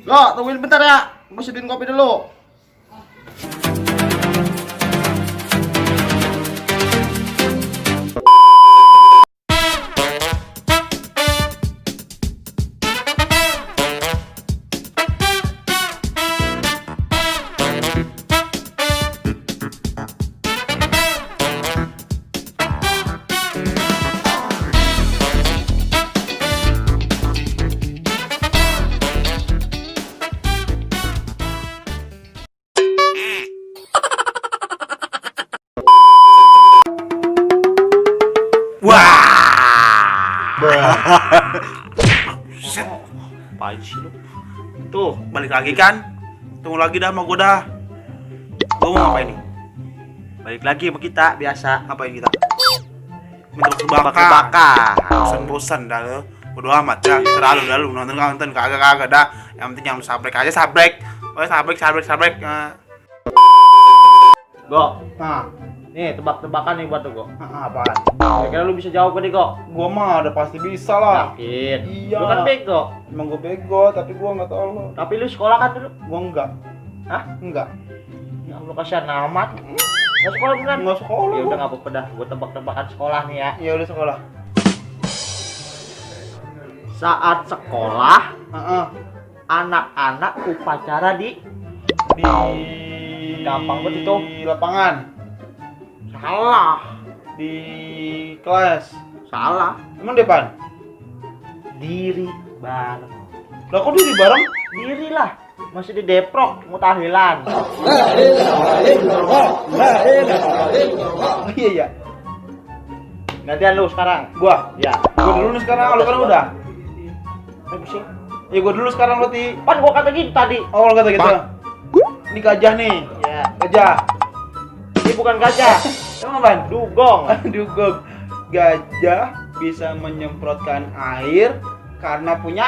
Lo, tungguin bentar ya. Gue sediain kopi dulu. Set. Apaan sih lu? Tuh, balik lagi kan? Tunggu lagi dah sama gua dah. Gua mau ngapain nih? Balik lagi sama kita biasa. Ngapain kita? Minta bakar. Bosan dah lu. Bodo amat dah. Terlalu lu nonton kagak dah. Yang penting yang lu sabrek aja sabrek. Oh, sabrek. Go. Nah, Nih, tebak-tebakan nih buat lo, Go. apaan? Kira-kira lu bisa jawab gak nih, Go? Gua mah udah pasti bisa lah. Yakin? Iya. Lu kan bego. Emang gua bego, tapi gua nggak tahu lu. Tapi lu sekolah kan dulu? Gua enggak. Hah? Enggak. Ya lu kasihan amat. Nggak sekolah beneran? Enggak sekolah. Ya udah nggak apa-apa dah. Gue tebak-tebakan sekolah nih ya. Ya udah sekolah. Saat sekolah, Heeh. anak-anak upacara di Gampang banget itu. Di lapangan, salah. di kelas. Salah. Emang depan? Diri bareng. Lah kok diri bareng? Diri lah. Masih di Deprok, mutahilan. Iya ya. Gantian lu sekarang. Gua. Ya. Gua dulu nih sekarang, lu kan udah. Pusing. Ya gua dulu sekarang berarti. Pan gua kata gitu tadi. Oh, lu kata gitu. Ini gajah nih. Ya. Gajah. Ini bukan gajah. Emang apaan? Dugong. Dugong. Gajah bisa menyemprotkan air karena punya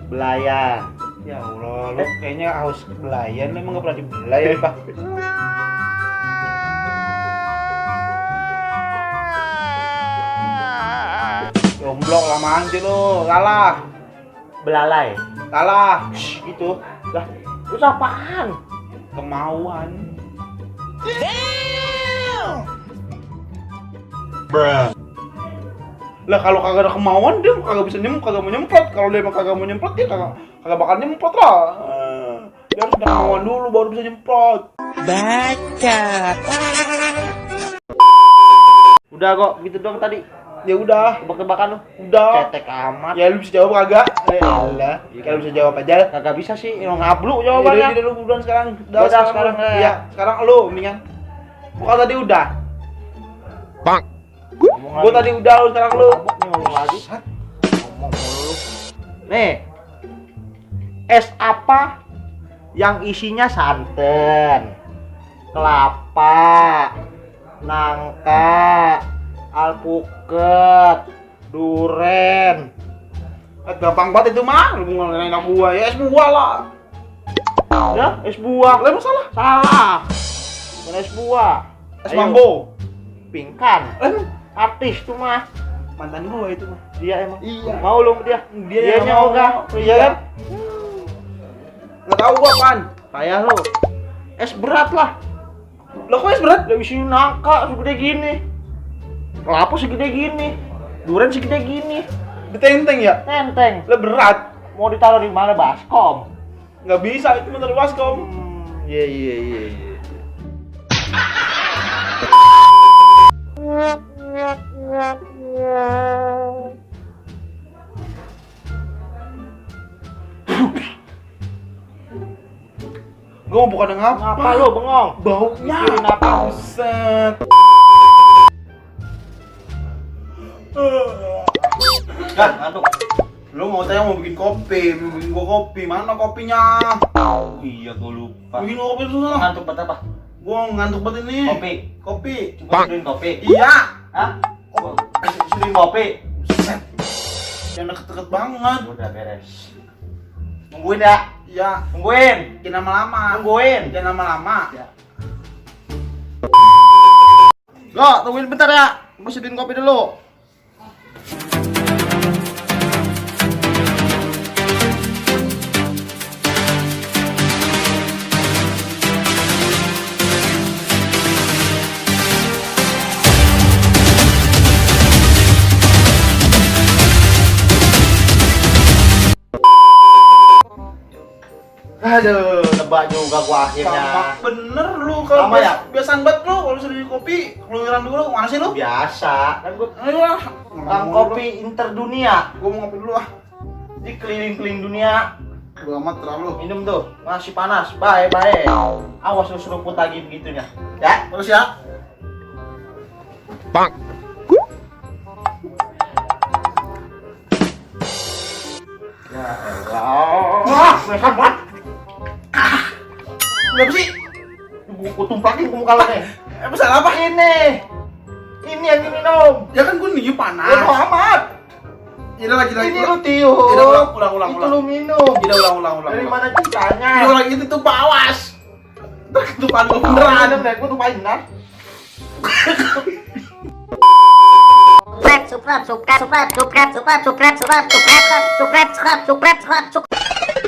Belayan. ya Allah, lu kayaknya haus belayan, emang gak pernah dibelayan, Pak. Jomblo lamaan sih lu, kalah. Belalai. Kalah. Itu Lah, itu apaan? kemauan. Lah kalau kagak ada kemauan dia kagak bisa kagak mau nyemprot. Kalau dia emang kagak mau nyemprot dia kagak bakal nyemprot lah. Dia harus ada kemauan dulu baru bisa nyemprot. Udah kok, gitu doang tadi. Ya udah, Tebak-tebakan lu. udah. Cetek amat. Ya lu bisa jawab kagak? Alah, kalau bisa jawab aja. Kagak bisa sih, emang ngablu Ya jawabannya. udah lu buruan sekarang. Udah, sekarang ya. Iya, sekarang lu mendingan. Gua tadi udah. Gua tadi udah, lu sekarang lu. Ngomong lagi. Ngomong mulu. Nih. Es apa yang isinya santan, kelapa, nangka, alpukat, duren? Gampang banget itu mah, lu mau ngelain aku gua ya es buah lah. Ya, es buah. Lah emang salah. Salah. Bukan es buah. Es Ayo. mambo. Pingkan. Emang Artis tuh mah. mantan gua itu mah. Dia emang. Iya. Mau lu sama dia? Dia Dianya yang mau. ogah. Iya kan? Enggak tahu gua apaan. Payah lu. Es berat lah. Lah kok es berat? Lah isi nangka segede gini. Kelapa segede gini. Duren segede gini. Ditenteng ya? Nenteng. Lah berat. Mau ditaruh di mana, baskom? Nggak bisa itu menurut baskom. Iya. Gua mau bukan ngapa? Ngapa lu bengong? Baunya. Mikirin apa? Buset. Kan, ngantuk. Lu mau tanya mau bikin kopi, mau bikin gua kopi. Mana kopinya? Iya, gua lupa. Bikin gua kopi susah. Ngantuk banget apa? Gua ngantuk banget ini. Kopi. Kopi. Coba seduhin kopi. Iya. Hah? Seduhin kopi. Buset. Yang deket-deket banget. Udah beres. Nungguin ya. Iya. Nungguin. Jangan lama-lama. Nungguin. Jangan lama-lama. Ya. Go, tungguin bentar ya. Gue sediain kopi dulu. Aduh, nebak juga gua akhirnya. Gampang bener lu kalau Sama ya? biasaan banget lu kalau sudah di kopi keluyuran dulu mana sih lu? Biasa. Kan gua Ayo lah. tukang kopi interdunia. Gua mau ngopi dulu ah. Di keliling-keliling dunia. Gua amat terlalu. Minum tuh, masih panas. Baik, baik. Awas lu seruput lagi begitunya. Ya? Terus ya. Bang. Ya elah. Wah, mesan banget. Kenapa sih? Gua tumplakin ke muka lu nih. Pesan apa? Ini yang diminum. Ya kan gua niup panas. Bodo amat. Ya udah lagi Ini lu tiup. Ya udah ulang. Itu lu minum. Ya udah ulang. Dari mana ceritanya? Ya ulang itu tuh awas. Tumpah gua Beneran, beneran. gua tumpahin nah. subscribe.